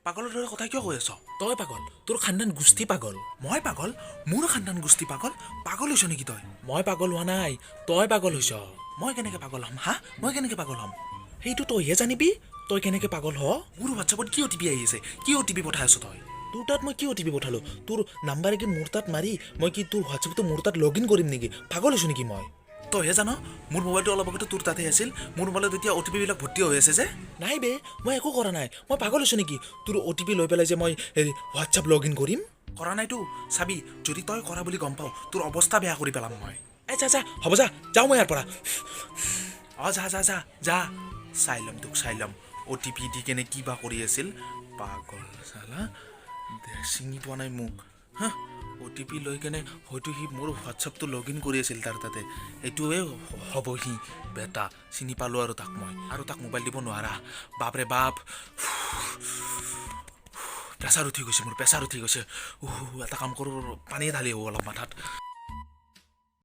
পাগলৰ দৰে কথা কিয় কৈ আছ? তই পাগল, তোৰ খানদান গোষ্ঠী পাগল। মই পাগল? মোৰ খানদান গোষ্ঠী পাগল? পাগল হৈছ নেকি তই? মই পাগল হোৱা নাই, তই পাগল হৈছ। মই কেনেকৈ পাগল হ'ম, হা? মই কেনেকৈ পাগল হ'ম? সেইটো তইহে জানিবি, তই কেনেকৈ পাগল হ। মোৰ হোৱাটছএপত কি অ' টি পি আহি আছে? কি অ' টি পি পঠাই আছ তই? তোৰ তাত মই কি অ' টি পি পঠালোঁ? তোৰ নাম্বাৰে কি মোৰ তাত মাৰি মই কি তোৰ হোৱাটছএপটো মোৰ তাত লগ ইন কৰিম নেকি? পাগল হৈছোঁ নেকি মই? তইহে জান। মোৰ মোবাইলটো অলপ আগতে তোৰ তাতে আছিল। মোৰ মোবাইলত এতিয়া অ' টি পিবিলাক ভৰ্তি হৈ আছে যে। নাই বে, মই একো কৰা নাই। মই পাগল হৈছোঁ নেকি, তোৰ অ' টি পি লৈ পেলাই যে মই হেৰি হোৱাটছএপ লগ ইন কৰিম? কৰা নাইতো? চাবি, যদি তই কৰা বুলি গম পাওঁ, তোৰ অৱস্থা বেয়া কৰি পেলাম মই। এই যা যা, হ'ব যা, যাওঁ মই ইয়াৰ পৰা। অঁ, যা যা যা যা, চাই ল'ম তোক, চাই ল'ম। অ' টি পি দি কেনে কিবা কৰি আছিল। পাগল চালা, দে, চিনি পোৱা নাই মোক, হা? অ' টি পি লৈ কেনে হয়তো সি মোৰ হোৱাটছএপটো লগ ইন কৰি আছিল তাৰ তাতে। এইটোৱে হ'ব সি বেটা, চিনি পালোঁ আৰু তাক মই। আৰু তাক মোবাইল দিব নোৱাৰা। বাপৰে বাপ, প্ৰেছাৰ উঠি গৈছে মোৰ, প্ৰেছাৰ উঠি গৈছে। উহু, এটা কাম কৰোঁ, পানী ঢালি আহোঁ অলপ মাথাত।